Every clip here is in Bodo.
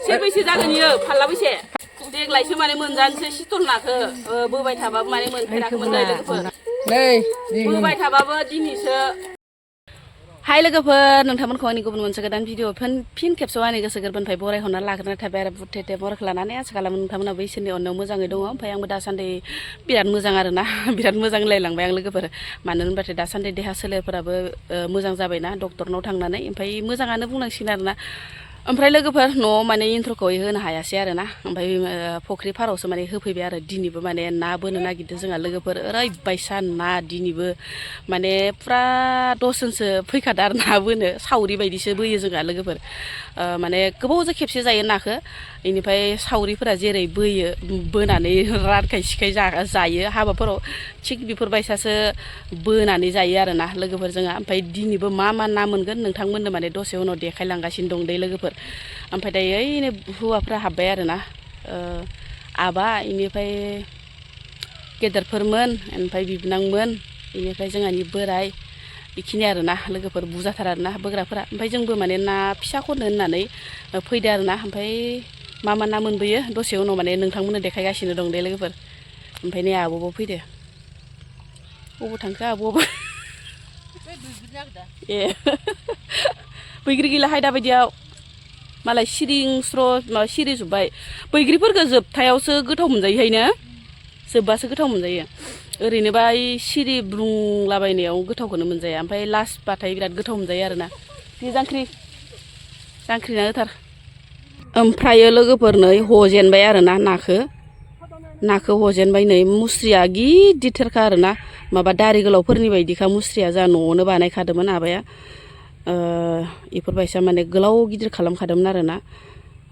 से बैसे जागोन इयो फाल्ला बैसे देग्लायसो माने मोनजानोसै सितल नाखो बोबाय थाबाबो माने मोनफेराखैमोन लोगोफोर बोबाय थाबाबो दिनैसो हाय लोगोफोर नोंथांमोनखौ आंनि गुबुन मोनसे गोदान भिडिअ फिन खेबसेयाव आंनि गोसो गोरबोनिफ्राय बरायहरना लाग्रोनाय थाबाय आरो बुथे मरखौ लानानै आसा खालामो नोंथांमोनाबो इसोरनि अननायाव मोजाङै दङ ओमफ्राय आंबो दासान्दि बिराद मोजां आरोना बिराद मोजां लायलांबाय आं लोगोफोर मानो होनबाथाय दासान्दि देहा सोलेरफोराबो मोजां जाबायना डक्टरनाव थांनानै ओमफ्राय मोजाङानो बुंनांसिगोन आरोना ओमफ्राय लोगोफोर न'आव माने इन्ट्र'खौ होनो हायासै आरोना ओमफ्राय फुख्रि फारावसो माने होफैबाय आरो दिनैबो माने ना बोनो नागिरदों जोंहा लोगोफोर ओरैबायसा ना दिनैबो माने फुरा दसजनसो फैखादों आरो ना बोनो सावरि बायदिसो बोयो जोंहा लोगोफोर माने गोबावजों खेबसे जायो नाखौ बेनिफ्राय सावरिफोरा जेरै बोयो बोनानै रानखाय सिखाय जायो हाबाफोराव थिग बेफोरबायसासो बोनानै जायो आरोना लोगोफोर जोंहा ओमफ्राय दिनैबो मा ना मोनगोन नोंथांमोननो माने दसे उनाव देखायलांगासिनो दं दै लोगोफोर ओमफ्राय दायो ओइनो हौवाफ्रा हाबबाय आरोना आबा इनिफ्राय गेदेरफोरमोन ओमफ्राय बिबनांमोन इनिफ्राय जोंहानि बोराय बेखिनि आरोना लोगोफोर बुरजाथार आरोना बोग्राफोरा ओमफ्राय जोंबो माने ना फिसा खननो होननानै फैदो आरोना ओमफ्राय मा ना मोनबोयो दसे उनाव माने नोंथांमोननो देखायगासिनो दं दे लोगोफोर ओमफ्राय नै आब'बो फैदो बबाव थांखो आब'आबो ए बैग्रि गैलाहाय दाबायदियाव मालाय सिरिं माबा सिरि जोब्बाय बैग्रिफोरखौ जोबथायावसो गोथाव मोनजायोहायनो जोबबासो गोथाव मोनजायो ओरैनोबा सिरि ब्रुंलाबायनायाव गोथावखौनो मोनजाया ओमफ्राय लास्टबाथाय बिराद गोथाव मोनजायो आरोना बे जांख्रिना होथार ओमफ्रायो लोगोफोर नै हजेनबाय आरोना नाखौ हजेनबाय नै मुस्रिया गिदिरथारखा आरोना माबा दारि गोलावफोरनि बायदिखा मुस्रिया जा न'आवनो बानायखादोंमोन आबाया इफोरबायसा माने गोलाव गिदिर खालामखादोंमोन आरोना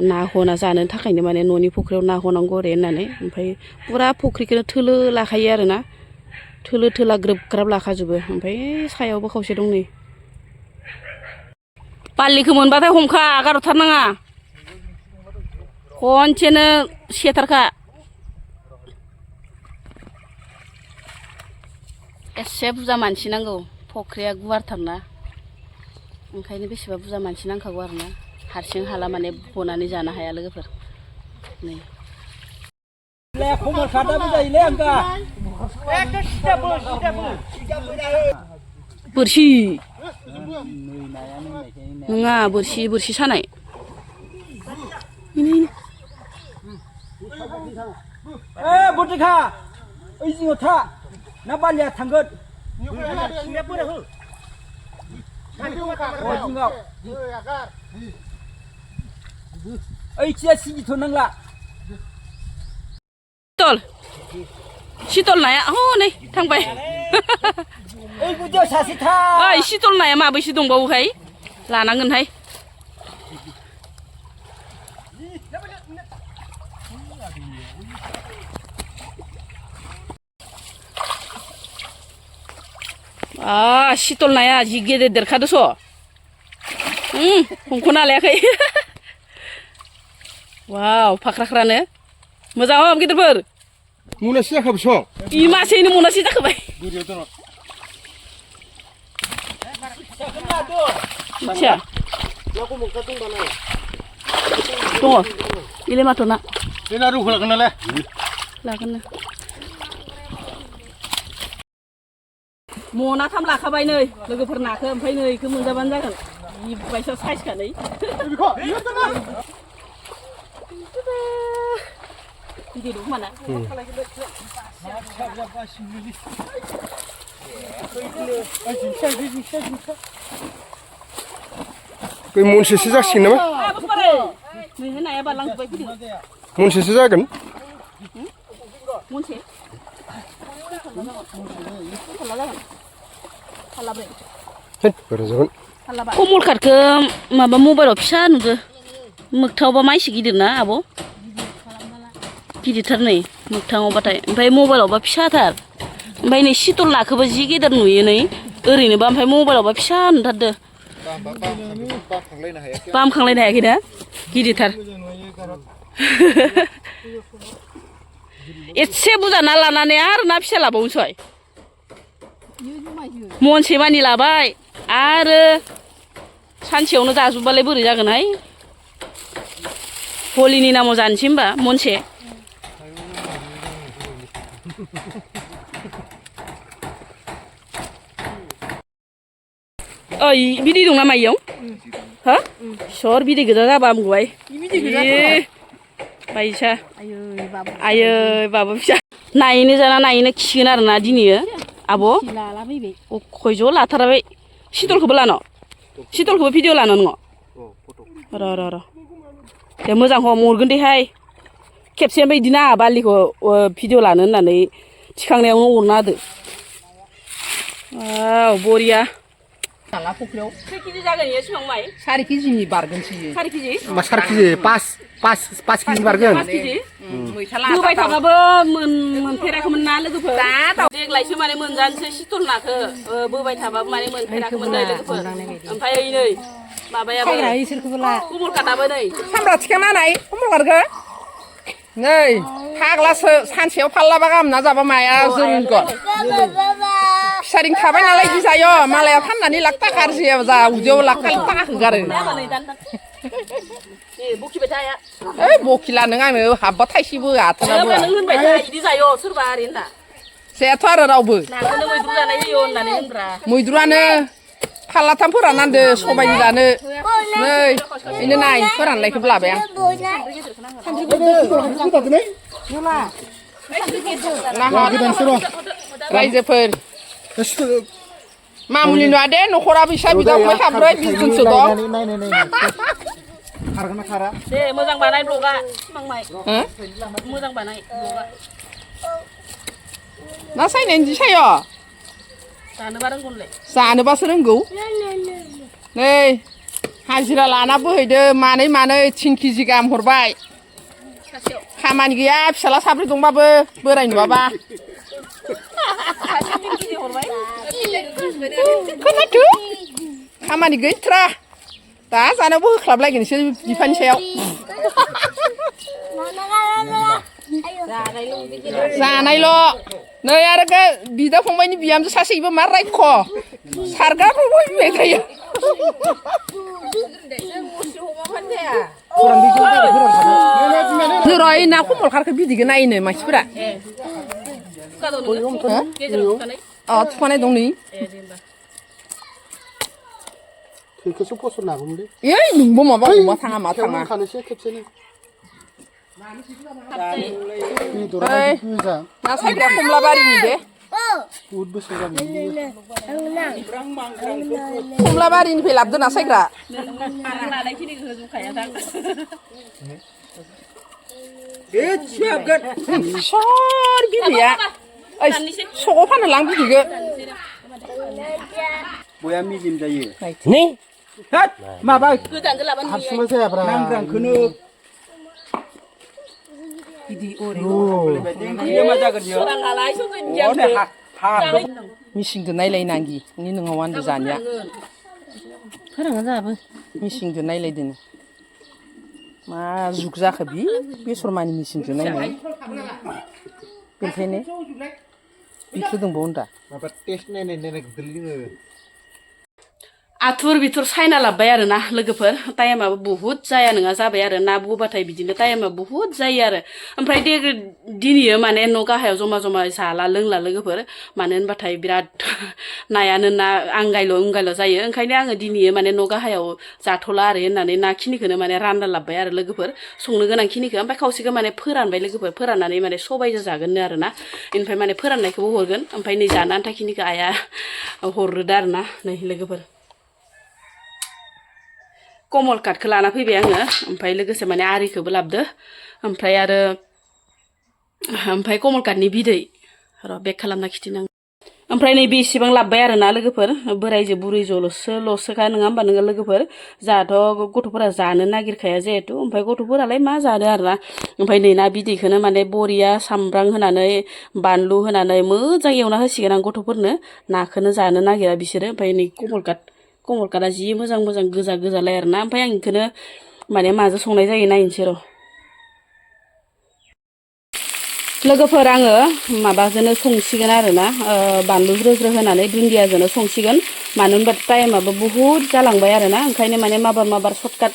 ना हना जानो थाखायनो माने न'नि फुख्रियाव ना हनांगौ ओरै होननानै ओमफ्राय फुरा फुख्रिखौनो थोलो लाखायो आरोना थोला ग्रोब ग्राब लाखाजोबो ओमफ्राय सायावबो खावसे दं नै बारलिखौ मोनबाथाय हमखा गारहरथारनाङा खनसेनो सेथारखा एसे बुरजा मानसि नांगौ फुख्रिया गुवारथारना ओंखायनो बेसेबा बुरजा मानसि नांखागौ आरोना हारसिं हाला माने बनानै जानो हाया लोगोफोर नै बोरसि नङा बोरसि सानाय बटिखा ओइ जिङाव था ना बालिया थांगोन ओइ खिया सिगिथ' नांला सितल नाया नै थांबाय ओइ गुदियाव सासे था ओइ सितल नाया माबैसे दंबावोहाय लानांगोनहाय सितल नाया जि गेदेर देरखादोस' हमख'नो हालायाखै वाव फाख्राख्रानो मोजां हम गेदेरफोर मुनासे जाखाबाय इ मासेनो मुनासे जाखाबाय मिथिया दङ इलाय माथो ना लागोन नालाय लागोन मनाथाम लाखाबाय नै लोगोफोर नाखौ ओमफ्राय नै इखौ मोनजाबानो जागोन इ बायसा साइजखा नै गिदिर दं माना बै मनसेसो जासिगोन नामा नै नाया बारलांजोब्बाय फैदों मनसेसो जागोन मनसे कमल काटखौ माबा मबाइलाव फिसा नुदो मोगथाङावबा माइसि गिदिर ना आब' गिदिरथार नै मोगथाङावबाथाय ओमफ्राय मबाइलावबा फिसाथार ओमफ्राय नै सितल नाखौबो जि गेदेर नुयो नै ओरैनोबा ओमफ्राय मबाइलावबा फिसा नुथारदो बामखांलायनो हायाखैना गिदिरथार एसे बुरजा ना लानानै आरो ना फिसा लाबावनोसै मनसे मानि लाबाय आरो सानसेयावनो जाजोबबालाय बोरै जागोनहाय हलिनि नामाव जानोसै होमबा मनसे ओइ बिदै दं नामा इयाव हो सर बिदै गोजा जाबा हामगौहाय बायसा आयै बाबु फिसा नायनो जाना नायनो खिगोन आरोना दिनैयो आब' खयज' लाथाराबाय सितलखौबो लानो सितलखौबो भिडिअ लानो नङ र' दे मोजां हम हरगोन देहाय खेबसे ओमफ्राय बिदि नाङा बालिखौ भिडिअ लानो होननानै थिखांनायावनो हरना होदो बरिया नाला फुख्रियाव 3 केजि जागोन इयो सिमां माइ 4 केजिनि बारगोनसो 4 केजि मा 4 केजि 5 केजि बारगोन 5 केजि बोबाय थाबाबो मोनफेराखैमोन ना लोगोफोर देग्लायसो माने मोनजानोसै सितल नाखौ बोबाय थाबाबो माने मोनफेराखैमोन नै लोगोफोर ओमफ्राय नै माबायाबो कमल काटाबो नै सामब्रा थिखांनानै कमल काटखौ नै फाग्लासो सानसेयाव फाल्लाबा गाहाम ना जाबा माया जोंगोन फिसारिं थाबाय नालाय बिदि जायो मालाया फाननानै लाख थाखा आरजियो जा उदैयाव लाख थाखा होगारो ओइ बकिला नों आंनो हाबबा थाइसेबो आथोनाबो नों होनबाय था बिदि जायो सोरबा ओरै होनदा जायाथ' आरो रावबो नाखौनो मैद्रु जानाय होयो होननानै होनब्रा मैद्रुआनो फाल्लाथाम फोराननांदो सबायजों जानो नै बेनो नाय फोराननायखौबो लाबाय आं रायजोफोर मामुलि नङा दे न'खरा बिसा बिदा फंबाय साब्रै 20 जनसो दं दे मोजां बानाय ब्लगा सिमां माइ मोजां बानाय ब्लगा ना सायनायनि जि सायो जानोबा रोंगौलै जानोबासो रोंगौ नै हाजिरा लाना बोहैदो मानै 3 केजि गाहाम हरबाय खामानि गैया फिसाला साब्रै दंबाबो बोराय नुवाबा खोनादो खामानि गैथ्रा दा जानोबो होख्लाबलायगोनसो बिफानि सायाव जानायल' नै आरो बिदा फंबायनि बिहामजो सासेबो मा रायख' सारगाबो फैबाय थायो जोराय ना कमल काटखौ बिदैखौ नायनो मानसिफोरा थुखानाय दं नै थैखौसो फसरनो हागौमोनलै ओइ नोंबो माबा अमा थाङा मा थाङा ना सायग्रा कमलाबारिनि दे कमलाबारिनिफ्राय लाबोदो ना सायग्रा सर बिदैया सगाव फाननो लां बिदैखौ बया मिजिम जायो नै माबा गोजानजों लाबानो हारसिंबो जायाब्रा नांग्रांखौनो मिसिंजों नायलाय नांगि नि नोङाव आन्दो जानिया फोरोङा जाबो मिसिंजों नायलायदों मा जुग जाखो बि बेसर मानि मिसिंजों नायनाय बेनिखायनो बिखो दंबावो दा माबा टेस्ट नायनाय गोलैयो आथुर बिथुर सायना लाबबाय आरो ना लोगोफोर टाइमाबो बुहुत जाया नङा जाबाय आरो ना बोबाथाय बिदिनो टाइमा बुहुत जायो आरो ओमफ्राय दिनैयो माने न' गाहायाव जमा जमा जाला लोंला लोगोफोर मानो होनबाथाय बिराद नायानो ना आंगायल' जायो ओंखायनो आङो दिनैयो माने न' गाहायाव जाथ'ला आरो होननानै ना खिनिखौनो माने रानना लाबबाय आरो लोगोफोर संनो गोनां खिनिखौ ओमफ्राय खावसेखौ माने फोरानबाय लोगोफोर फोराननानै माने सबायजों जागोननो आरो ना ओमफ्राय माने फोराननायखौबो हरगोन ओमफ्राय नै जानो आन्था खिनिखौ आइया हरदो आरो ना नै लोगोफोर कमल काटखौ लाना फैबाय आङो ओमफ्राय लोगोसे माने आरिखौबो लाबोदो ओमफ्राय कमल काटनि बिदै र' बेक खालामना खिथिनां ओमफ्राय नै बेसेबां लाबबाय आरो ना लोगोफोर बोरायजो बुरैजोल'सोखा नङा होमबा नोङो लोगोफोर जोंहाथ' गथ'फोरा जानो नागिरखाया जिहेथु ओमफ्राय गथ'फोरालाय मा जानो आरो ना ओमफ्राय नै ना बिदैखौनो माने बरिया सामब्राम होनानै बानलु होनानै मोजां एवना होसिगोन आं गथ'फोरनो नाखौनो जानो नागिरा बिसोरो ओमफ्राय नै कमल काटआ जि मोजां गोजालाय आरो ना ओमफ्राय आं बेखौनो माने माजों संनाय जायो नायनोसै र' लोगोफोर आङो माबाजोंनो संसिगोन आरोना बानलु ज्रो ज्रो होनानै दुन्दियाजोंनो संसिगोन मानो होनबा टाइमाबो बुहुत जालांबाय आरोना ओंखायनो माने माबार सर्टकाट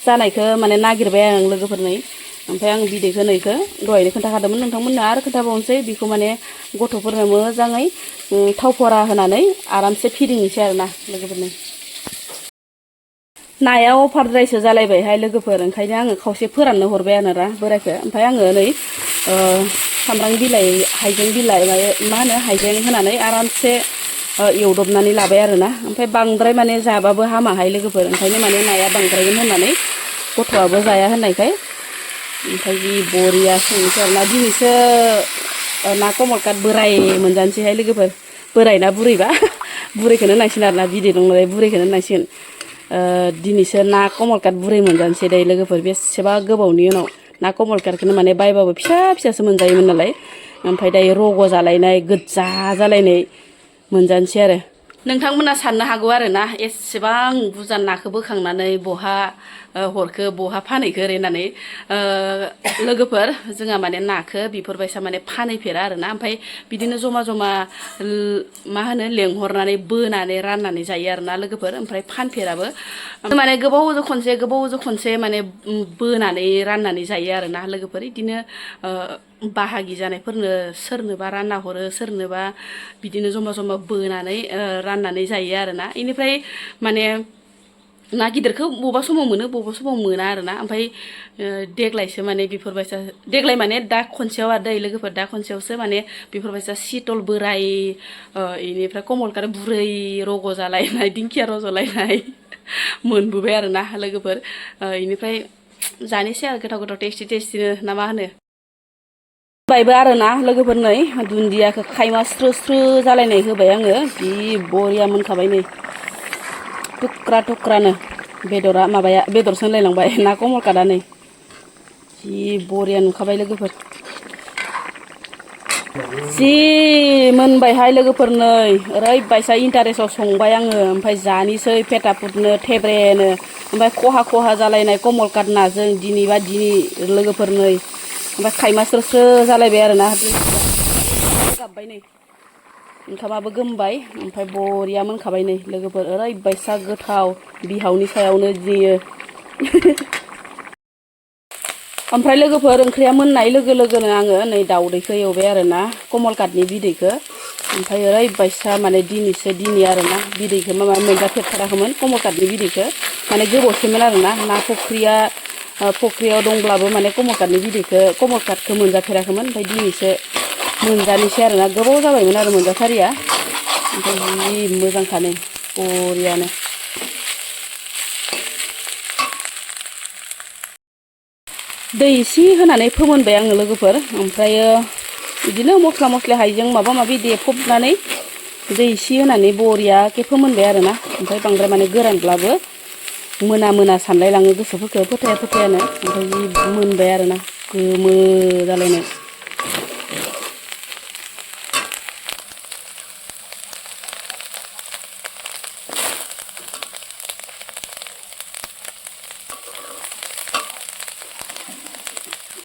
जानायखौ माने नागिरबाय आं लोगोफोरनि ओमफ्राय आं बिदैखौ नैखौ दहायनो खोन्थाखादोंमोन नोंथांमोननो आरो खोन्थाबावनोसै बेखौ माने गथ'फोरनो मोजाङै थाव फरा होनानै आरामसे फिदिंनोसै आरोना लोगोफोरनो नाया अभारद्रायसो जालायबायहाय लोगोफोर ओंखायनो आङो खावसे फोराननो हरबाय आरोना बोरायखौ ओमफ्राय आङो नै सामब्राम बिलाइ हाइजें बिलाइ मा होनो हाइजें होनानै आरामसे एवदबनानै लाबाय आरोना ओमफ्राय बांद्राय माने जाबाबो हामाहाय लोगोफोर ओंखायनो माने नाया बांद्रायगोन होननानै गथ'आबो जाया होननायखाय ओमफ्राय जि बरिया संनोसै आरोना दिनैसो ना कमलकाट बोराय मोनजानोसैहाय लोगोफोर बोराय ना बुरैबा बुरैखौनो होननांसिगोन आरोना बिदै दं नालाय बुरैखौनो होननांसिगोन दिनैसो ना कमलकाट बुरै मोनजानोसै दे लोगोफोर बेसेबा गोबावनि उनाव ना कमलकाटखौनो माने बायबाबो फिसा फिसासो मोनजायोमोन नालाय ओमफ्राय दायो रग' जालायनाय गोजा जालायनाय मोनजानोसै आरो नोंथांमोना साननो हागौ आरोना एसेबां बुरजा नाखौ बोखांनानै बहा हरखो बहा फानहैखो होननानै लोगोफोर जोंहा माने नाखौ बेफोरबायसा माने फानहैफेरा आरोना ओमफ्राय बिदिनो जमा जमा मा होनो लेंहरनानै बोनानै राननानै जायो आरोना लोगोफोर ओमफ्राय फानफेराबो माने गोबावजों खनसे माने बोनानै राननानै जायो आरोना लोगोफोर बिदिनो बाहागि जानायफोरनो सोरनोबा रानना हरो सोरनोबा बिदिनो जमा जमा बोनानै राननानै जायो आरोना इनिफ्राय माने ना गिदिरखौ बबेबा समाव मोनो बबेबा समाव मोना आरोना ओमफ्राय देग्लायसो माने बेफोरबायसा देग्लाय माने दा खनसेयाव आरो दै लोगोफोर दा खनसेयावसो माने बेफोरबायसा सितल बोराय इनिफ्राय कमलकाट बुरै रग' जालायनाय दिंखिया रज'लायनाय मोनबोबाय आरोना लोगोफोर इनिफ्राय जानोसै आरो गोथाव टेस्टिनो ना मा होनो बायबो आरोना लोगोफोर नै दुन्दियाखौ खायमा स्रो स्रो जालायनाय होबाय आङो जि बरिया मोनखाबाय नै थुख्रानो बेदरा माबाया बेदर सोंलायलांबाय ना कमलकाटआ नै जि बरिया नुखाबाय लोगोफोर जि मोनबायहाय लोगोफोर नै ओरैबायसा इन्टारेस्टआव संबाय आङो ओमफ्राय जानोसै पेटा पुटनो थेब्रेनो ओमफ्राय खहा जालायनाय कमलकाट नाजों दिनैबा दिनै लोगोफोर नै ओमफ्राय खायमा स्रो स्रो जालायबाय आरोना गाबबाय नै ओंखामाबो गोमबाय ओमफ्राय बरिया मोनखाबाय नै लोगोफोर ओरैबायसा गोथाव बिहावनि सायावनो जियो ओमफ्राय लोगोफोर ओंख्रिया मोननाय लोगो लोगोनो आङो नै दाउदैखौ एवबाय आरोना कमलकाटनि बिदैखौ ओमफ्राय ओरैबायसा माने दिनै आरोना बिदैखौ माबा मोनजाफेरथाराखैमोन कमलकाटनि बिदैखौ माने गोबावसैमोन आरोना ना फुख्रियाव दंब्लाबो माने कमलकाटखौ मोनजाफेराखैमोन ओमफ्राय दिनैसो मोनजानोसै आरोना गोबाव जाबायमोन आरो मोनजाथारिया ओमफ्राय जि मोजांखानो बरियानो दै एसे होनानै फोमोनबाय आङो लोगोफोर ओमफ्रायो बिदिनो मस्ला मस्लि हाइजें माबा माबि देफबनानै दै एसे होनानै बरियाके फोमोनबाय आरोना ओमफ्राय बांद्राय माने गोरानब्लाबो मोना सानलायलाङो गोसोफोरखौ फोथायानो ओमफ्राय जि मोनबाय आरोना गोमो जालायनाय